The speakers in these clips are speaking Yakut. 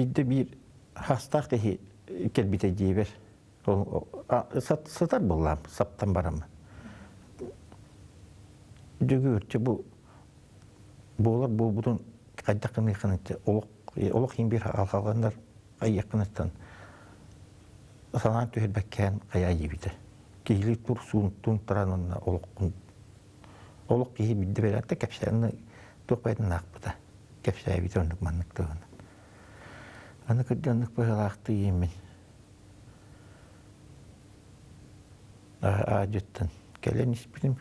Биирдэ биир хастаах киһи кэлбитэ дьиэбэр. Сытар буоллаам, саптан бараммын. Дьөгүөрчэ бу буолар буолбутун хайдах гыныаххын олох олох иһин биир алҕаланнар айыаххыныттан санаан түһэрбэккээн хайа диэбитэ. Киһилии тур суунтун туран уонна олоххун олох киһи биирдэ бэлэттэ кэпсээн туох бэйэтин аахпыта. Кэпсээбитэ оннук маннык туһунан. Аны кырдьа оннук быһыылаахтыы иэммин. Аадьыттан кэлэн испитим,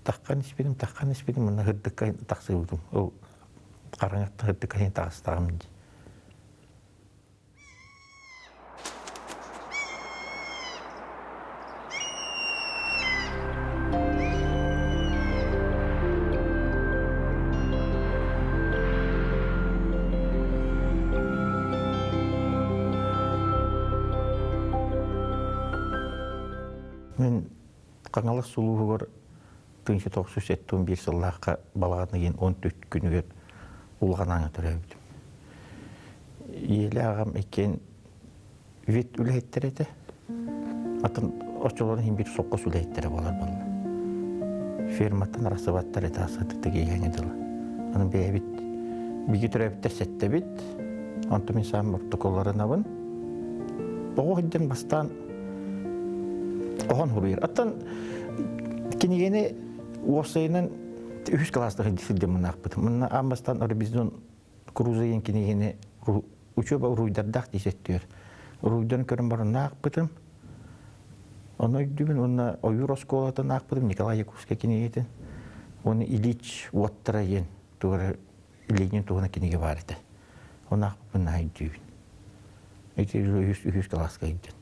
таххан испитим, таххан испитим, уонна һырдыкка тахсыбытым. Ол хараҥаттан һырдыкка иһин таҕыстаҕым дии. Мин Хаҥалас улууһугар 1971 сыллаахха балаҕан ыйын 14 күнүгэр Улахан Ааҥҥа төрөөбүтүм. Ийэлээх аҕам иккиэн вет үлэһиттэрэ этэ. Атын оччолорун иһин биир сопхуос үлэһиттэрэ буолар буолла. Ферматтан арахсыбаттар этэ асытык иһэҥи дылы. Аны бэйэбит биги төрөөбүттэр сэттэбит. Онтон мин саам ортоколларынабын. Оҕо сылдьан бастаан охон хуруйар. Аттан кинигэни уопсайынан үһүс кылааста сылдьаммын аахпытым. Манна аан бастаан Робинзон Крузо диэн кинигэни учуоба уруйдардаах дии сөттүөр. Уруйдан көрөн баран аахпытым. Ону өйдүүбүн уонна ойуур оскуолатын аахпытым Николай Якутскай кинигэтин. Уонна Ильич уоттара диэн тугу Ленин туһунан кинигэ баар этэ. Ону аахпыппын наһаа өйдүүбүн. Ити үһүс, үһүс кылааска өйдөн.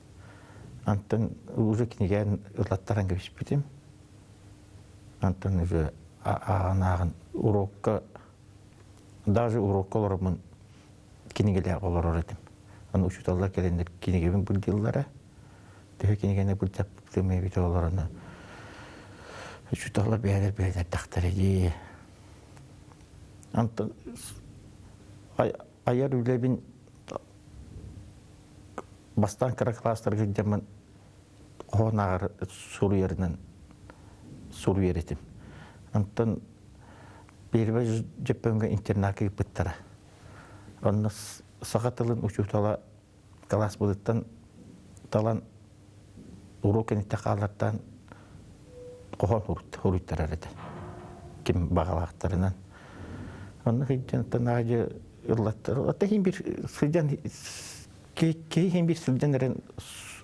Антон уже кинигэни ылаттаран кэбиспитим. Антон уже ааҕан-ааҕан урокка даже урокка олороммун кинигэлээх олорор этим. Аны учууталлар кэлэннэр кинигэбин былдьыыллара. Төһө кинигэни былдьаппытым эбитэ олорон учууталлар бэйэлэр бэйэлэрдэхтэрэ дии. Антон айар үлэбин бастаан кыра кылаастарга сылдьаммын хоһоон ааҕар суруйарынан суруйар этим. Онтон Первый Дьөппөҥҥө интернакка ыыппыттара. Онно саха тылын учуутала кылааспытыттан талан уруок кэнниттэн хааллартаан хоһоон суруйтарар этэ. Ким баҕалаахтарынан. Онно сылдьан аайы ыллаттар. Оттон иһин бир сылдьан киһи иһин бир сылдьан эрэн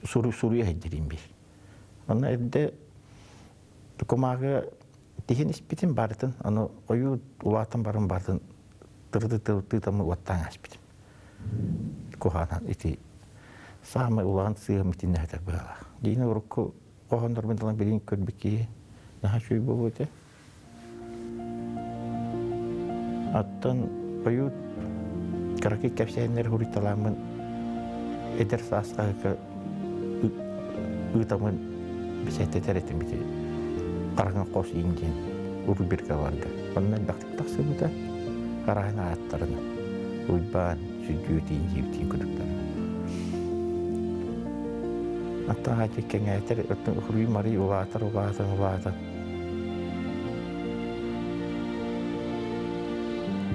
суруйа сылдьар бир. Онно эрдэ кумааҕы тиһин испитим барытын, аны ойуу улаатан баран барытын тырыты-тыытамы уоттаан ааспытым. Куһаҕан ити саамай улахан сыыһам итиннэ сытар быһыылаах. Диини урукку хоһооннорбун талан билигин көрбүт киһи наһаа үчүгэй буолуо этэ. Оттон ойуу кыракый кэпсээннэри суруйталааммын эдэр саас хаһыакка ыытаммын бэчээттэтэр этим ити хараҥа хос иин диэн рубрикаларга. Онно элбэхтик тахсыбыта араһын ааттарынан Уйбаан, Сүддүүт, Индиевтиин курдуктар. Оттон хаачы кэҥээтэр, оттон Хуруй Марый улаатар, улаатан, улаатан.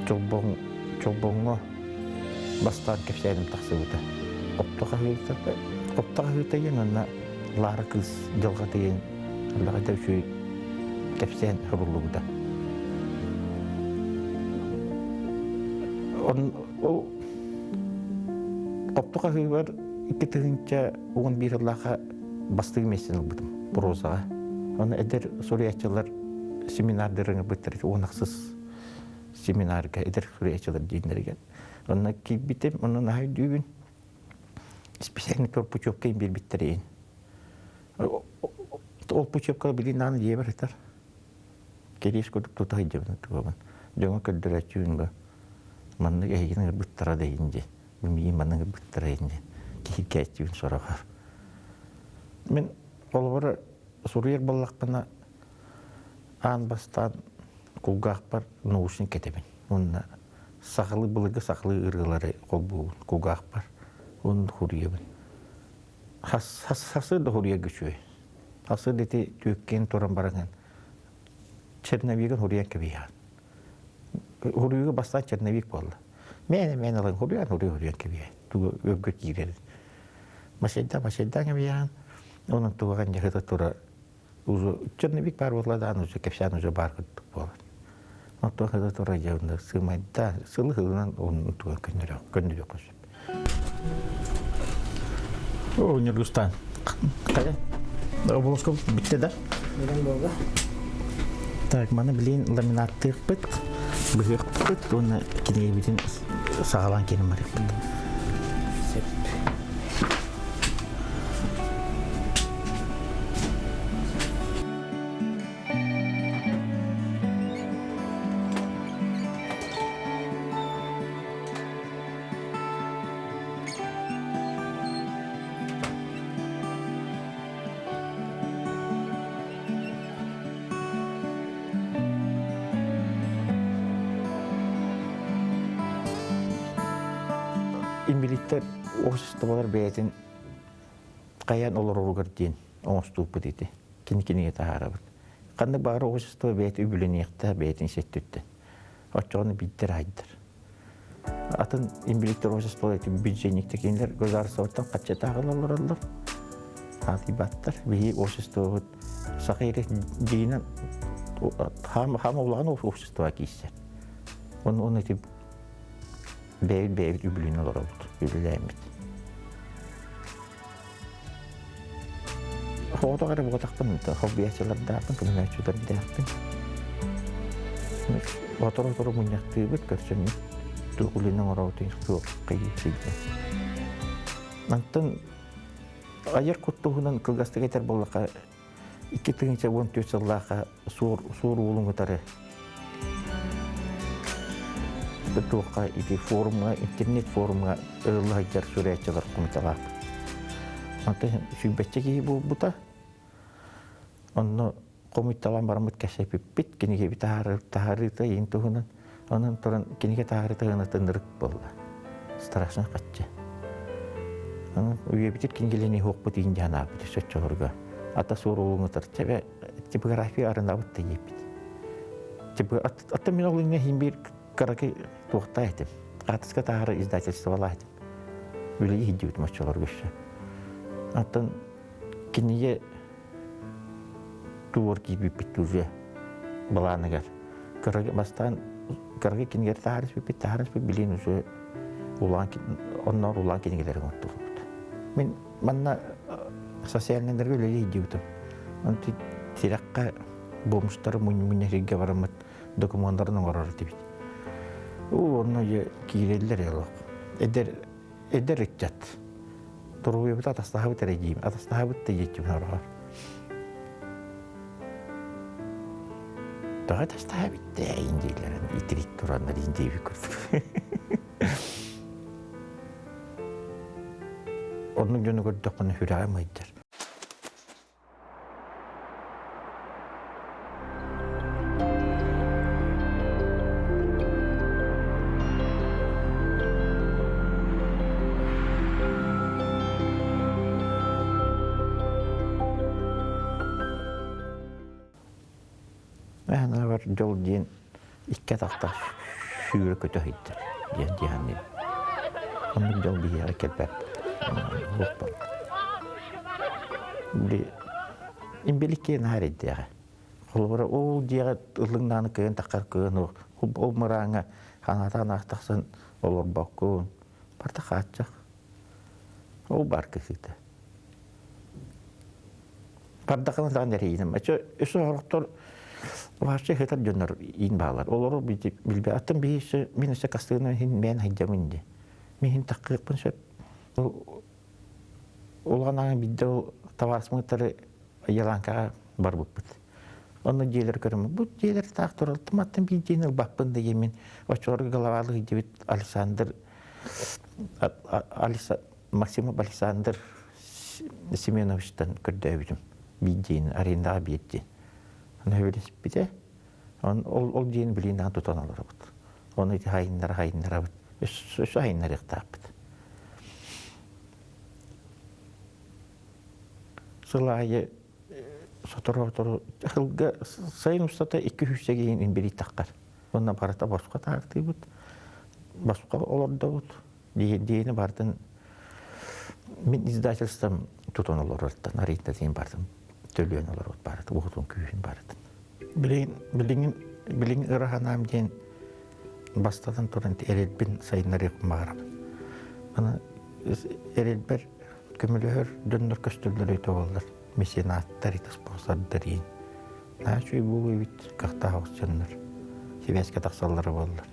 Чолбоҥ, чолбоҥҥо бастаан кэпсээним тахсыбыта. Хопто хаһыыта, хопто хаһыыта диэн уонна Лара кыыс дьылҕата диэн элбэҕи үчүгэй кэпсээн суруллубута. Ол хопто хаһыыбар 2011 сыллаахха бастыҥ миэстэни ылбытым прозаҕа. Онно эдэр суруйааччылар семинардарын ылбыттар 16 семинарга эдэр суруйааччылар диэннэригэр. Онно киирбитим, онно наһаа өйдүүбүн. Специальный путевка им биэрбиттэр Ол путевка билин нааны дьиэбэр сытар. Кириэс курдук тута сылдьабын тугабын. Дьоҥҥо көрдөрөөччүбүн бу. Маннык эһигини ырбыттара да иһин диэн. Миигин маннык ырбыттара иһин диэн. Киһиргээччибин сороҕор. Мин холобура суруйар буоллахпына аан бастаан кулгаахпар наушник кэтэбин. Уонна Сахалыы былыргы сахалыы ырыалары холбуубун кулгаахпар. Онно хуруйабын. Хас хасыр да хуруйарга үчүгэй. Хасыр да ити түөккээн туран баран черновигын хуруйан кэбиһэҕин. Хуруйууга бастаан черновик буолла. Мээнэ мээнэ ылан хуруйан хуруй хуруйан кэбиһэ. Тугу өргө киирэр. Масайда масайдаан кэбиһэҕин. Онон тугаҕын дьаһыта тура уже черновик баар буолла даҕаны уже кэпсээн уже баар курдук буолар. Оттон сыта тура дьэ сыымайда сылы сылынан онну туга көннөрүөххэ сөп. О, Ньургустан. Хайа? Оболоском бүтте да? Билэн буолла. Так, маны билин ламинаттыахпыт, быһыахпыт уонна кинигэбитин саҕалаан киирэн барыахпыт. Сөп. Инбилиттэр обществолар бэйэтин хайаан олороругар диэн оҥостууппут ити. Кини кинигэ таһаарабыт. Ханнык баҕар общество бэйэтэ үбүлэниэхтээх бэйэтин сеттүттэн. Оччоҕуна биирдэр айдар. Атын инбиликтэр общество эти бюджетниктер кинилэр государствоттан хаччатаах олороллор. Хаатыйбаттар. Биһи обществобут саха ири дьиинэн хаама хаама улахан общество кииссэр. Оны оны ити бэйэбит бэйэбит үбүлүүн олоробут, үбүлээммит. Оҕотох эрэ буотахпын, холбуйааччылардаахпын, көмөлөөччүлэрдээхпин. Отору-отору мунньахтыыбыт, көрсөммүт, туох үлэни оҥоробутун суох кыйыы Мантан айар кут туһунан кылгастык этэр буоллахха, 2014 сыллаахха суор, суор уолун кытары туохха ити форумҥа, интернет форумҥа ыһылла сылдьар суруйааччылар комиталаах. Онтон сүүрбэччэ киһи буолбута. Онно хомуйталаан бараммыт кэпсэппиппит, кинигэбит таһаарыыта иин туһунан. Онон туран кинигэ таһаарыыта ынырык буолла. Страшно хаччы. Онон үйэбитир кинигэлэни уохпут иин дьанаабыт өссө Ата суор уолуҥутар чэбэ типография арынабыт да диэппит. Аттан мин ол иннэ иһин биир кыракый туохтаа этим. Хаатыска таһаары издательстволаах этим. Үлэлии сылдьыбытым оччолорго өссө. Оттон кинигэ туор киирбиппит уже былааныгар. Кыракый бастаан кыракый кинигэлэр таһаарыспыппыт, таһаарыспыт билин уже улаан онноор улаан кинигэлэри оҥортуллубут. Мин манна социальнайдарга үлэлии сылдьыбытым. Онтон тирэххэ бомжтары мунньа сиргэ бараммыт докумуоннарын оҥорор этибит. Уу, онно дьэ киирэллэр олох. Эдэр эдэр ыччат. Туруйабыт атастаһабыт эрэ диим. Атастаһабыт да диэччибин ороҕор. Тоҕо атастаһабыт дээйин дииллэрин итирик тураннар диэбит курдук. Оннук дьону көрдөххүнэ сүрэҕим ыйдар. Аһанаабар дьол диэн икки атахтаах сүүрэ көтө сылдьар диэн дии Оннук дьол биһиэхэ кэлбэт. Били имбиликкэ наһаа эрэйдээҕэ. Холобура, ол дьиэҕэ ыллыҥнааны кыайан таххар кыан ол мырааҥҥа ханаатаан аах тахсан олорбоккун. Барыта хааччах. Ол баар кыһыыта. Бардахына даҕаны эрэйиним. Өссө сорохтор вообще сытар дьоннор иин баалар. Олору билбэт. Аттан биһи өссө мин өссө кастыгынан иһин бэйэн сылдьабын дии. Мин иһин таххыахпын сөп. Улахан аҕам биирдэ ол табаарыспын Еланкаҕа барбыппыт. Онно дьиэлэр көрөммүт. Бу дьиэлэр таах туралтым аттан биир дьиэни ылбаппын да диэммин оччолорго главалыы сылдьыбыт Александр Максимов Александр Семеновичтан көрдөөбүтүм биир дьиэни арендаҕа биир дьиэ. Аны сөбүлэспитэ. Ол, ол дьиэни билигин даҕаны тутан олоробут. Ону ити хайыннара хайыннарабыт. Өссө хайыннарыахтаахпыт. Сыл аайы сотору-сотору сылга сайын устата 200 сэгиин инбэлиит таххар. Уонна барыта босхо таартыыбыт, босхо олордобут. Диэни бартын мин издательством тутан олорортан арыйда диэн бартын төлүөн олорбут барыт уһутун күүһүн барытын. Билигин билигин билигин ыра санаам диэн бастатан туран эрэлбин сайыннарыахпын баҕарабын. Аны эрэлбэр көмөлөһөр дьоннор көстөллөр өйтө буоллар. Меценаттар, спонсордар иин. Наһаа үчүгэй буолуо эбит кыахтаах дьоннор сибээскэ тахсаллара буоллар.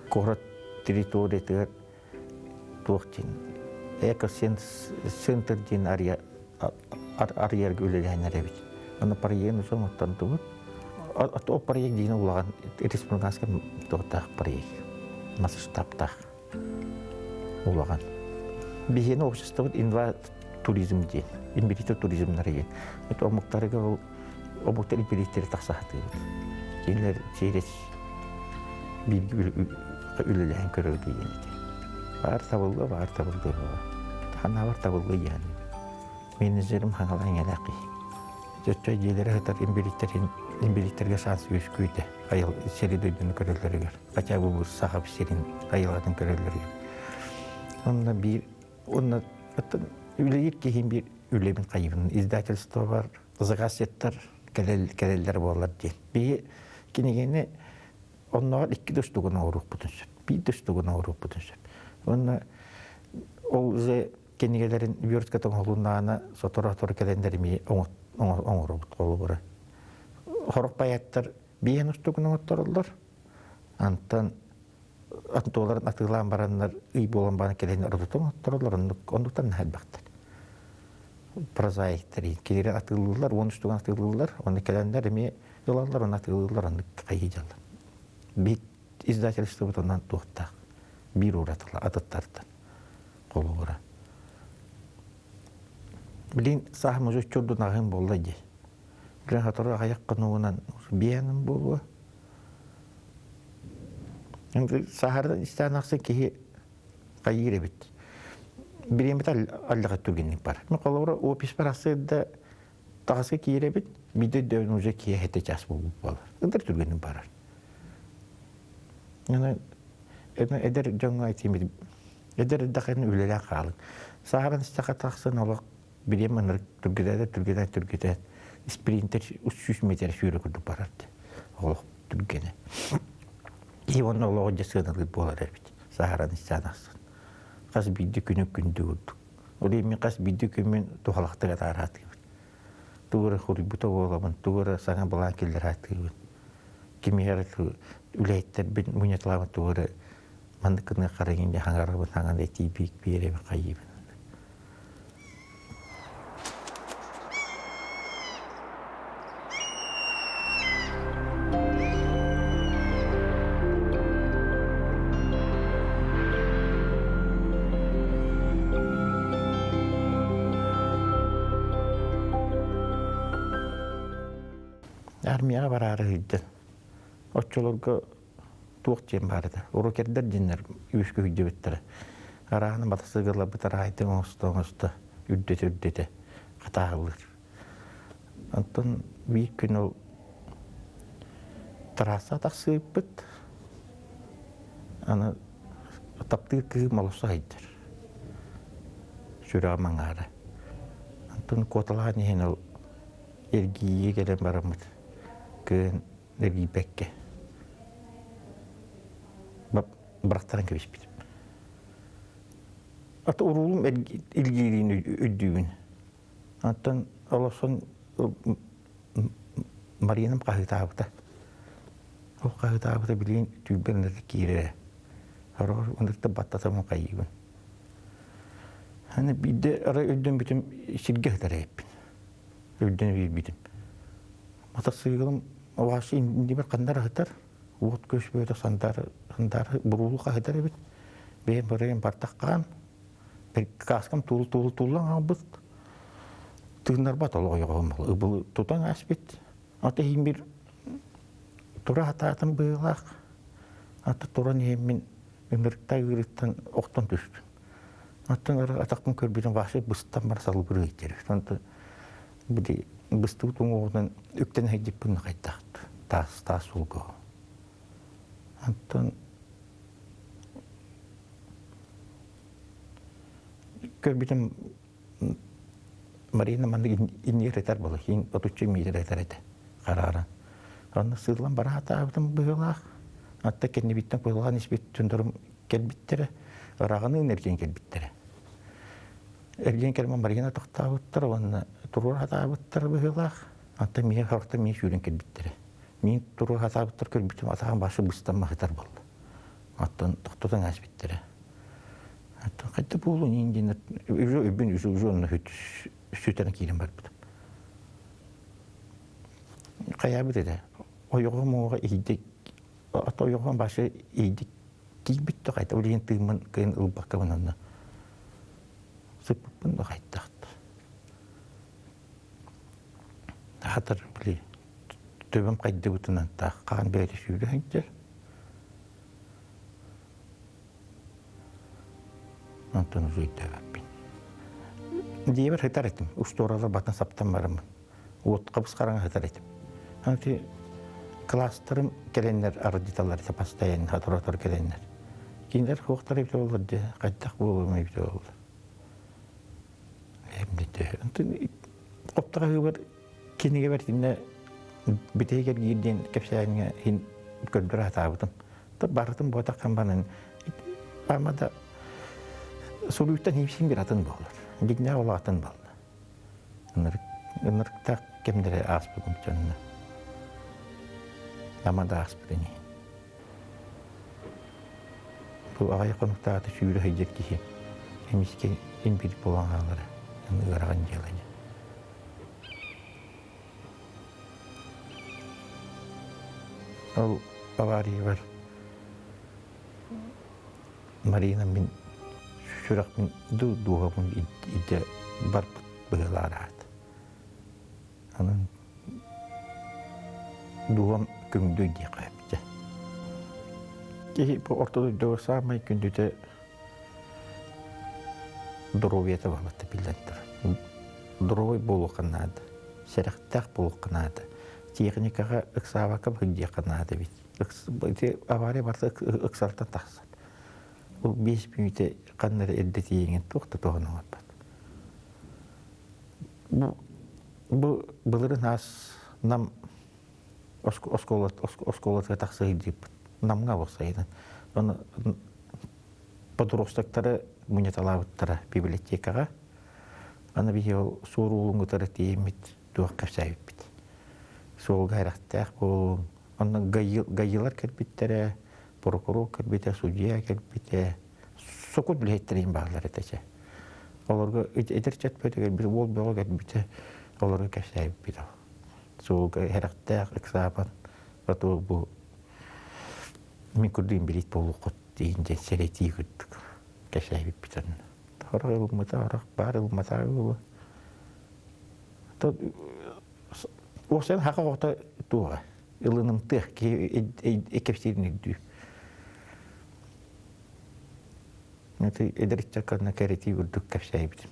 Куорат территориятыгар туох диэн эко-центр диэн арыйарга үлэлээн эрэбит. Аны проегын уже оҥоттордубут. Ол проект диэн улахан республиканскай туохтаах проект, масштабтаах улахан. Биһиэнэ обществобыт инва туризм диэн, инбэлииттэр туризмнара диэн. Это омуктарга ол омуктар инбэлииттэри тахса сатыыбыт. Кинилэр через бииргэ үлэлэһэн көрөргө диэн этэ. Баар табыллыа, баар табыллыа буолар. Ханаабар табыллыа диэн. Менеджерим хаҥалаан иҥэлээх киһи. Чөччө дьиэлэрэ сытар инбэлииттэрин инбэлииттэргэ шанс үөскүүтэ айыл сири дойдуну көрөллөрүгэр хотя бы бу саха сирин айылҕатын көрөллөрүгэр. Онно биир онно үлэлиир киһим биир үлэбин хайыбын издательствобар заказчиттар кэлэллэр буолар диэн. Биһи кинигэни оннооҕор икки да устугун оҥоруохпутун сөп, биир да устугун оҥоруохпутун сөп. Уонна ол же кинигэлэрин верстката оҥоһулуннаҕына сотору-сотору кэлэннэр эмиэ оҥоробут холобура. Сорох поэттар биэһин устугун оҥоттороллор. Антон антуоларын атыылаан бараннар ый буолан баран кэлэн ордутун оҥоттороллор оннук оннуктан наһаа элбэхтэр. Прозаиктар кинилэри атыылыыллар, уон устугун атыылыыллар, онно кэлэннэр эмиэ ылаллар, онно атыылыыллар, оннук хайыы дьаллар. Биир издательствобыт онон туохтаах биир уратыла атыттартан холобура. Билин сааһым уже чурдун аҕыһым буолла дии. Билин сотору аҕыйах хонугунан биэһэним буолуо. Сааһырдан истээн ахсын киһи хайыыр эбит. Бириэмэтэ аллаҕа түргэнник бар. Мен холобура офиспар ахсыырда таҕаска киирэбит, биирдэ өйдөбүн уже киэһэтэ час буолбут буолар. Ынтар түргэнник барар. Эдэр дьоҥҥо этиим эдэр эрдэххинэ үлэлээн хаалыҥ. Сааһыран истэххэ тахсан олох бириэмэ ынырык түргэтээт түргэтээт түргэтээт спринтер 300 метр сүүрэ курдук барар олох түргэнэ. Киһи уонна олоҕу дьэ сыаналыыр буолар эбит сааһыран истээн ахсын. Хас биирдии күнү күндү курдук. Ол иһин мин хас биирдии күммүн туһалахтык атаараатыыбын. Тугу эрэ хоруйбута буолабын, тугу эрэ саҥа былаан киллэрээтиибин. Кимиэхэ эрэ үлэһиттэрбин мунньаталаабын тугу эрэ маннык гына харайын дьэ хаҥарабын хаҥан этиибит биэрэбин хайыыбын. Армияҕа бараары сылдьан оччолорго туох диэн баар этэ урукердэр диэннэр үөскэ сылдьыбыттара арааһын батасыгыларбыт араайтын оҥосто оҥосто үрдэтэ үрдэтэ хатааһылыыр Онтон биир күн ол трасса тахсыыппыт. Аны таптыыр кыыһым олус аһыйдар. Сүрэҕим аҥаара. Онтон куоталаан иһэн ол эргийии кэлэн бараммыт кыын эргийбэккэ бырахтаран кэбиспитим. Ата уруулум илгиириин өйдүүбүн. Оттон олосон Мариным хаһыытаабыта. Ол хаһыытаабыта билигин түүлбэр ынырык киирэрэ. Сороҕор ынырыкта баттатабын хайыыбын. Аны биирдэ арай өйдөммүтүм сиргэ сытар эбиппин. Өйдөнө биэрбитим. Матасыыкылым вообще иннибэр ханна эрэ сытар. Уот көспөтө сандаар сандаар буруулу хаһытар эбит. Бэйэм барайым бардах хаан Кааскам туул-туул тууллан хаалбыт. Тыыннарбат олох ойоҕоһум ыбыл тутан ааспыт. Ата иһин бир тура хатаатым быһыылаах. Ата туран иһэммин ынырыктай ыырыттан охтон түстүм. Оттон атахпын көрбүтүм вообще быстан бар салбырыы иттер. Онтон били быстыбыт уҥуоҕунан үктэн иһэйдиппин хайдахт таас таас суолга. Онтон көрбүтүм Марина маннык иннигэр этэр буолла, иин отучча миитэр этэр этэ харааран. Онно сыыллан бара сатаабытым быһыылаах. Атта кэннибиттэн куһулҕан испит дьоннорум кэлбиттэрэ, ыраҕыныын эргийэн кэлбиттэрэ. Эргийэн кэлэн Марина тохтообуттар уонна туруора сатаабыттар быһыылаах. Антон миэхэ сорохтор миин сүүрэн кэлбиттэрэ. Миин туруора сатаабыттар көрбүтүм атаҕым башы быстан маһытар буолла. Оттон тохтотон ааспыттара. Хайда буолуон иин диэн уже өйбүн уже уже онно сүтэрэн киирэн барбытым. Хайаабыт этэ. Ойоҕом уоҕа иһийдик ата ойоҕом башы иһийдик киирбит да хайта ол иһин тыыммын кыайан ылбаккабын онно сыппыппын да хайдах хатар били төбөм хайдыбытынан таах хаан бэйэтэ сүүрэ сылдьар Онтон уже өйдөөбөппүн. Дьиэбэр сытар этим, устуоралар батын саптан бараммын. Уот хабыс-хараҥа сытар этим. Аны класстарым кэлэннэр арыдьыталлар этэ постоянно сотору-сотору кэлэннэр. Кинилэр суохтар эбитэ буоллар дьэ, хайдах буолуом эбитэ буолла. Онтон хоптоҕоһугар кинигэбэр итиннэ бүтэһик эргиир диэн кэпсээҥҥэ иһин көрдөрө сатаабытым. Барытын буотаххан банан ама да суруйтан иипсин бир атын буолар. Дигнэ ол атын буолла. Ынырыктаах кэмнэри ааспытым дьонно. Ама да ааспыт ини. Бу аҕай хонуктаата сүүрэ сылдьар киһи эмискэ инбит буолан хаалара ыарахан дьыала ини. Ол авариябар Марина мин сүрэхпин дууһабын илдьэ барбыт быһыылаах Онон дууһам көҥдөй диэххэ эбитэ. Киһи бу орто дойдуга саамай күндүтэ доруобуйата буолбатта биллэн турар. Доруобай буолуохха наада, сэрэхтээх буолуохха наада. Техникаҕа ыксаабакка сылдьыахха наада эбит. Ити авария барыта ыксалтан тахсар. Ол биэс мүнүүтэ ханна эрэ эрдэ тиийэҥҥин туох да туһаны оҥорбот. Бу, бу былырын аас Нам оскуолатыгар тахса сылдьыппыт. Намҥа буолсайынан. Ону подростоктары мунньаталаабыттара библиотекаҕа. Аны биһи ол суор уулун кытары тиийэммит туох кэпсээбиппит. Суолга эрэхтээх буолуҥ. Онно гаилар кэлбиттэрэ, прокурор кэлбитэ, судья кэлбитэ. Сокут билэһиттэрин бааллар этэ чэ. Олорго эдэр чөтпөтүгэр бир уол бөҕө кэлбитэ, олорго кэпсээбиппит ол. Суолга эрэхтээх ыксаабан, потом бу мин курдук инбэлиит буолуоххут диэн дьэ сэрэтии курдук кэпсээбиппит онно. Сорох ылыммыта, сорох баар ылымматаҕа буолуо. Уопсайынан саха оҕото туоҕа ылынымтыах киһи кэпсиирин өйдүүр. Эдэр ыччакка кэрэтии курдук кэпсээбитим.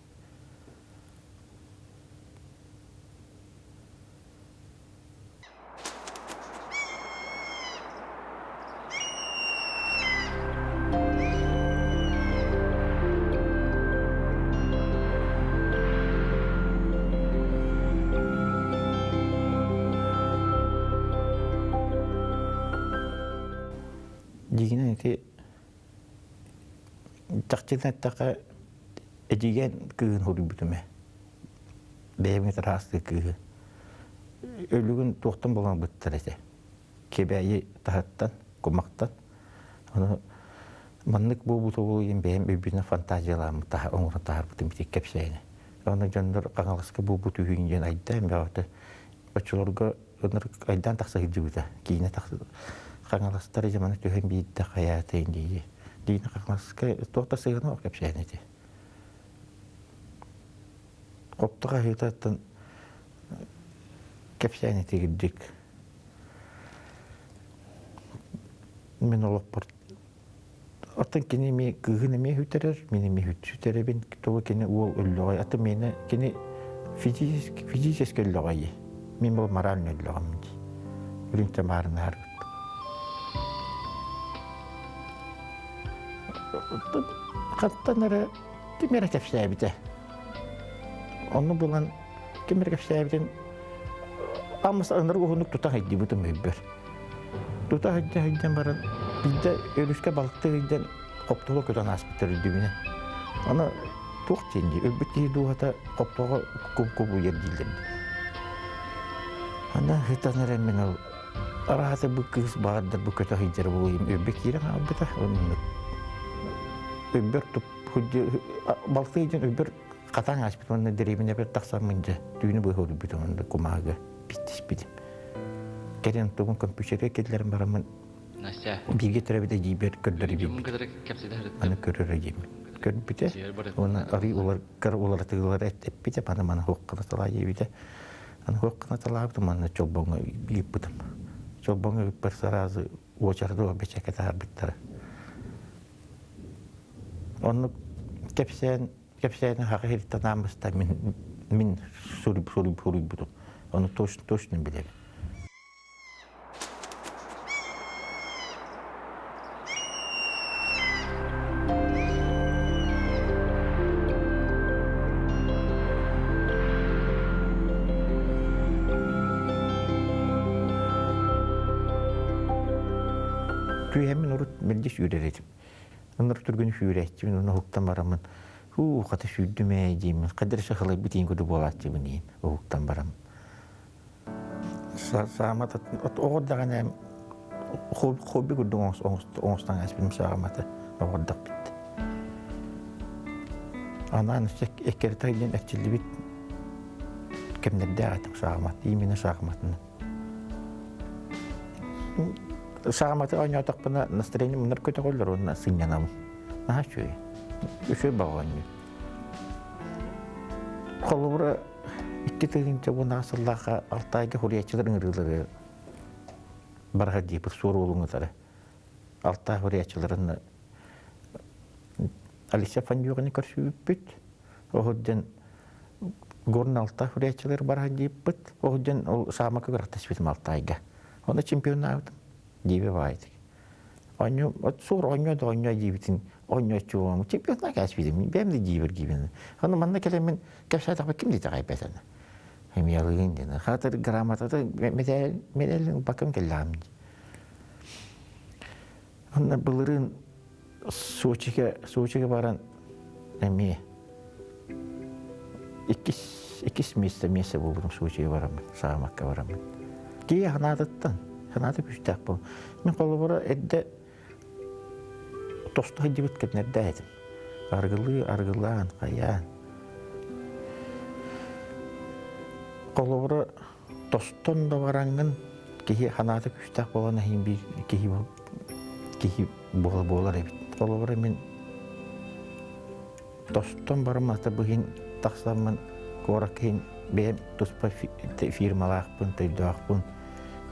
Дьиҥинэн ити чахчытын эттэххэ эдьигээн кыыһын суруйбутум ээ. Бэйэм ыраастыы кыыһы. Өлүгүн туохтан булан ылбыттар этэ. Кэбээйи таһыттан, кумахтан. Ону маннык буолбута буолуо диэн бэйэм өйбүнэн фантазиялааммыт таһа оҥорон таһаарбытым ити кэпсээни. Ону дьоннор Хаҥаласка буолбут үһүн диэн айдаан бөҕөтө. Оччолорго ынырык айдаан тахса сылдьыбыта. Киинэ тахса Хаҥаластар дьэ маны түһэн биирдэ хайаатыйын дии. Диина Хаҥаласка туох да сыһыана кэпсээн ити. Хопто хаһыытаттан кэпсээн итигирдик. Мин олохпор Оттон кини эмиэ кыыһын эмиэ сүтэрэр, мин эмиэ сүтэрэбин. Тоҕо кини уол өллөҕөй, аты миэнэ кини физически, физически өллөҕөй. Мин бол морально өллөҕөм дии. Үрүҥ маарыннаһар Хаттан эрэ ким эрэ кэпсээбитэ. Онну булан ким эрэ кэпсээбитин аммас ынырык уһуннук тута сылдьыбытым өйбөр. Тута сылдьа сылдьан баран биирдэ өрүскэ балыктыы сылдьан хоптоҕо көтөн ааспыттар үрдүбүнэ. Аны туох диэн дии өлбүт киһи дууһата хоптоҕо кубуйар дииллэр дии. Аны сытан эрэн мин ол араата бу кыыс баардар бу көтө сылдьар буолуйум өйбө киирэн хаалбыта. Оннук өйбөр туп балты сылдьан өйбөр хатаан ааспыт уонна дэриэбинэбэр тахсаммын дьэ түүнү быһа өлбүтүм уонна кумааҕыга биттиспитим. Кэлин тугун компьютерга киллэрэн бараммын Настя бииргэ төрөөбүт эдьиийбэр көрдөрүбүт. Аны көрөр эдьиийим. Көрбүтэ уонна арый уларгар уларытыылары эппитэ, маны маны хуоххана талаа диэбитэ. Аны хуоххана талаабытым манна чолбоҥҥо ыыппытым. Чолбоҥҥо ыыппар сразу уочарду бэчэкэ таһаарбыттара. Оннук кэпсээн кэпсээнин хаҕа иһиттэн ааммыста мин мин суруйбутум. Ону точно точно билэбин. Түһэммин урут мэлдьи сүүрэр этим. Ыныр түргэн сүүрээччибин, уонна уһуктан бараммын, һуу, хата сүүрдүм ээ дииммин, хайдах эрэ сахалайбыт иин курдук буолааччыбын иин уһуктан бараммын. Саамата оҕо даҕаны хобби курдук оҥостон ааспытым саамата оҕордох битти. Анаан эккирэтэ диэн эрчиллибит кэмнэрдээх этим саамат, именно сааматынан. Сааматы оонньоотохпуна настроение муннар көтөҕөллөр уонна сынньанабын. Наһаа үчүгэй. Үчүгэй баҕа оонньуу. Холобура, 2010 сыллаахха Алтайга хуруйааччылар ыҥырыылары бараһар диэбит суор уолун ытары. Алтай хуруйааччыларын Алексей Фандюганы көрсүбүппүт. Ол диэн Горный Алтай хуруйааччылары бараһар диэбиппит. Ол диэн ол саамака күрэхтэспитим Алтайга. Онно чемпионнаабытым. Диэбэ баайдык. Онньу суор онньо да онньо диэбитин онньоччуом чемпионна кээспитим. Бэйэм да диибир Ону манна кэлэммин кэпсээтэхпэ ким да итэҕэйбэт аны. Эмиэлыын диэн. Хаатыр грамотата медаль ылбаккам кэллэҕим. Онно былырыын Сочига Сочига баран эмиэ иккис иккис место место буолбутум Сочига бараммын, Саамакка бараммын. Киһи санаатыттан, санаата күүстээх буол. Мин холобура эрдэ тосту сылдьыбыт кэмнэрдээх этим. Арыгылыы, арыгылаан, хайаан. Холобура тостон да бараҥҥын киһи санаата күүстээх буолан иһин биир киһи киһи буола буолар эбит. Холобура мин тостон барым ата быһын тахсаммын куоракка иһин бэйэм туспа фирмалаахпын, төйдөөхпүн,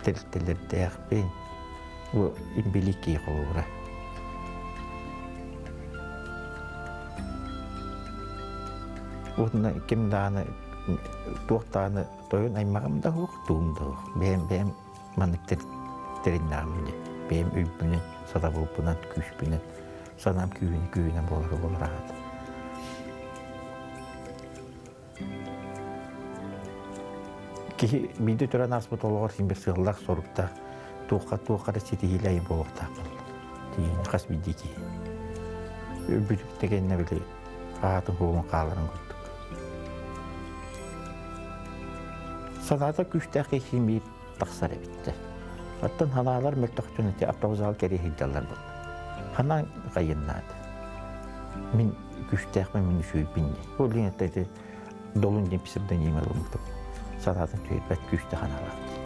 тэрилтэлэрдээхпин. Бу имбилик киһи холобура. Уонна ким даҕаны туох даҕаны тойон аймаҕым да суох, тугум да суох. Бэйэм бэйэм маннык тэриннэҕим ини. Бэйэм өйбүнэн, сатабылбынан, күүспүнэн, санаам күүһүнэн күүһүнэн буолар буолар аата. Киһи биирдэ төрөөн ааспыт олоҕор син бир сыаллаах соруктаах, туохха туохха да ситиһиилээх буолуохтаах буолла. Тиийин хас биирдии киһи. Өлбүтүк кэннэ били аатын суолун хааларын курдук. Санаата күүстээх киһи биир тахсар эбиттэр. Оттон ханаалар мөлтөхтөн ити автовокзал кэрии сылдьаллар буолла. Ханаан хайыннаата. Мин күүстээхпин, мин үчүгэйбин диэн. Ол иһин ити Долун диэн псевдоним ылыммытым. Санаатын түһэрбэт күүстээх аналаах.